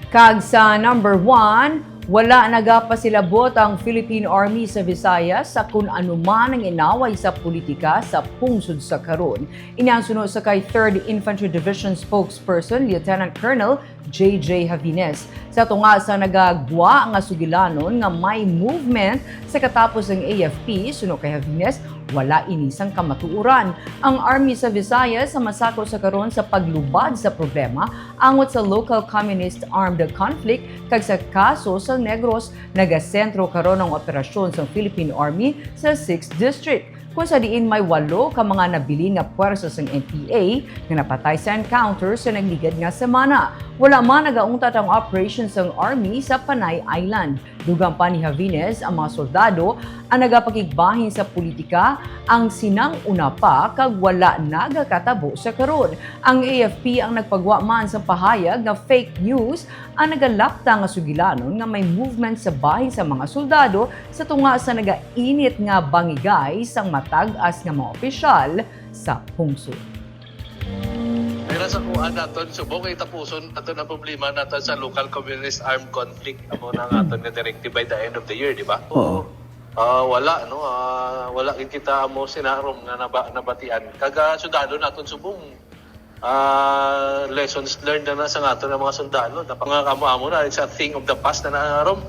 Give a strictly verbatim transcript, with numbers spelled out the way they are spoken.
Kag sa number one, wala nagapasilabot ang Philippine Army sa Visayas sa kun ano man ang inaway sa politika sa pungsod sa karon. Ini ang suno sa kay Third Infantry Division spokesperson Lieutenant Colonel J J Javines. Sa tunga sa nagagwa nga sugilanon nga may movement sa katapos ang A F P, suno kay Javines, wala ini sang kamatuoran. Ang Army sa Visayas sa masako sa karon sa paglubad sa problema angot sa local communist armed conflict kag sa kaso sa Negros. Nagasentro karon ang operasyon sang Philippine Army sa sixth District, kung sa diin may walo ka mga nabilin nga puwersa sang N P A nga napatay sa encounter sa nagligad nga semana. Wala man nagauntat ang operation sang Army sa Panay Island. Dugang pa ni Javines, ang mga soldado ang nagapakigbahin sa politika ang sinang una pa kag wala nagakatabo sa karon. Ang A F P ang nagpagwa man sa pahayag nga fake news ang nagalapta nga sugilanon nga may movement sa bahin sa mga soldado sa tunga sa nagainit nga bangigay sang matag-as nga mga opisyal sa pungsod. Pero sa kuha naton, subong kay tapuson naton ang problema naton sa local communist armed conflict. Amo na ang aton nga directive by the end of the year, di ba? Oo. Ah, wala, no? Ah, wala gid kita amo sinarom nga naba, nabatian. Kag ah, sundalo naton subong ah, lessons learned na, na sa aton nga mga sundalo. Napangakamo-amo na, it's a thing of the past na naarom.